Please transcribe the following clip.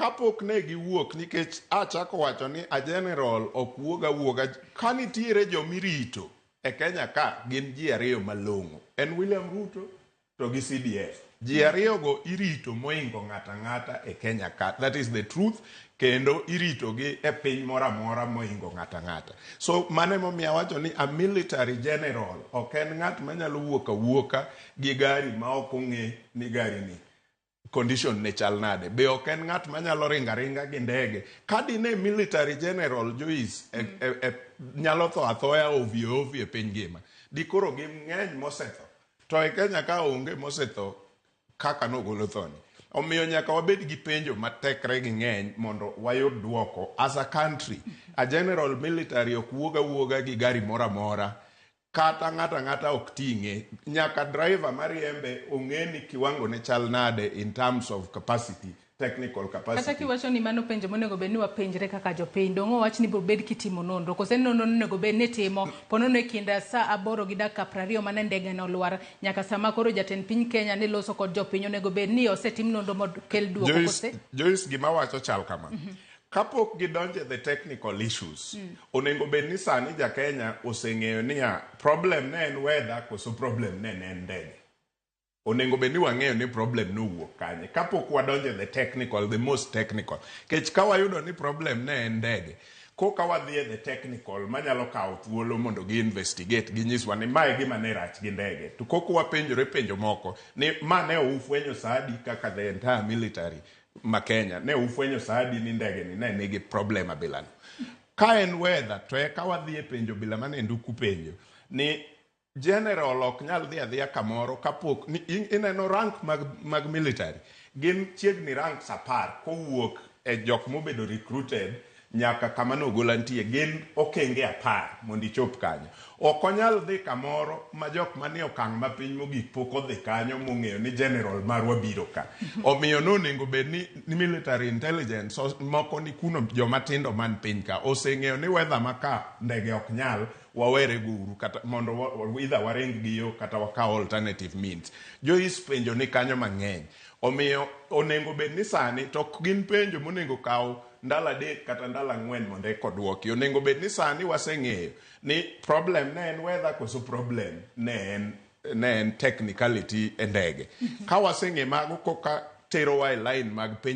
Kapok ne giwuok, nikech achako wacho ni a general ok wuog awuoga. Ka nitiere jomirito e Kenya ka, gin ji ariyo malong'o, en William Ruto to gi CDF. Ji ariyogo irito moingo ng'ato ang'ata e Kenya ka. That is the truth. Kendo irito gi e piny moro amora moingo ng'ato ang'ata. So mano emomiyo awacho ni a military general ok en ng'at manyalo wuok awuoka gi gari ma ok ong'e ni gari ni condition ne chal nade. Be ok en ng'at manyalo ringo aringa gi ndege. Ka dine military general, Joyce, e nyalo tho athoya ovyo ovyo e piny ngima, dikoro gi ng'eny mosetho. To e Kenya ka onge mosetho kaka nogolo thoni. Omiyo nyaka wabed gi penjo matekre gi ng'eny mondo wayud duoko as a country. A general military ok wuog awuoga gi gari moro amora, kata ng'ato ang'ata ok ting'e. Nyaka driver mariembe ong'e ni kiwango ne chal nade in terms of capacity, technical capacity. Kata kiwacho ni mano penjo monego bed ni wapenjre kaka jopiny, dong' owach ni bed kitimo nonro, kose nonro onego bed ni itimo ponono e kind saa 8:20 mane ndege no olwar nyaka sama koro jatend piny Kenya ne loso kod jopiny, onego bed ni osetim nonro mokel duoko? Joyce, kose Joyce, gima wacho chal kama. Kapok gidonjo e the technical issues, onego bed ni sani ja Kenya oseng'eyo niya, problem ne en weather koso problem ne en ndege. Onego bed ni wang'eyo ni problem nowuok kanye kapok wadonjo e the technical, the most technical. Kech ka wayudo ni problem ne en ndege, koka wadhi e the technical manyalo kawo thuolo mondo gi investigate, ginyiswa ni mae gima ne rach gi ndege, to koko wapenjore penjo moko ni ma ne ufwenyo saa adi kaka the entire military ma Kenya ne ufwenyo saa adi ni ndege ni ne nigi problem abilano. Ka en weather, to eka wadhi e penjo bila mane Nduku penjo ni general ok nyal dhi adhiya kamoro kapok ni ineno rank mag military gin chiegni ranks 10 kowuok e jok mobedo recruited nyaka kama nogola nitie, gin okenge 10 mondo ichop kanyo. Ok onyal dhi kamoro ma jok manie okang' mapiny mogik pok odhi kanyo mong'eyo ni general marwa biro ka. Omiyo nonego bed ni military intelligence moko ni kuno, joma tindo man piny ka oseng'eyo ni weather ma ka ndege ok nyal wawere gouru, kata mondo either waring gi yo kata wakaw alternative means. Joyce, penjo ni kanyo mang'eny. Omiyo onego bed ni sani to ok gin penjo monego kaw ndalo 3 kata ndalo 4 mondo eka oduoki. Onego bed ni sani waseng'eyo ni problem ne en weather koso problem ne en technicality e ndege. Ka waseng'e mago, koka terowa e line mag penjo.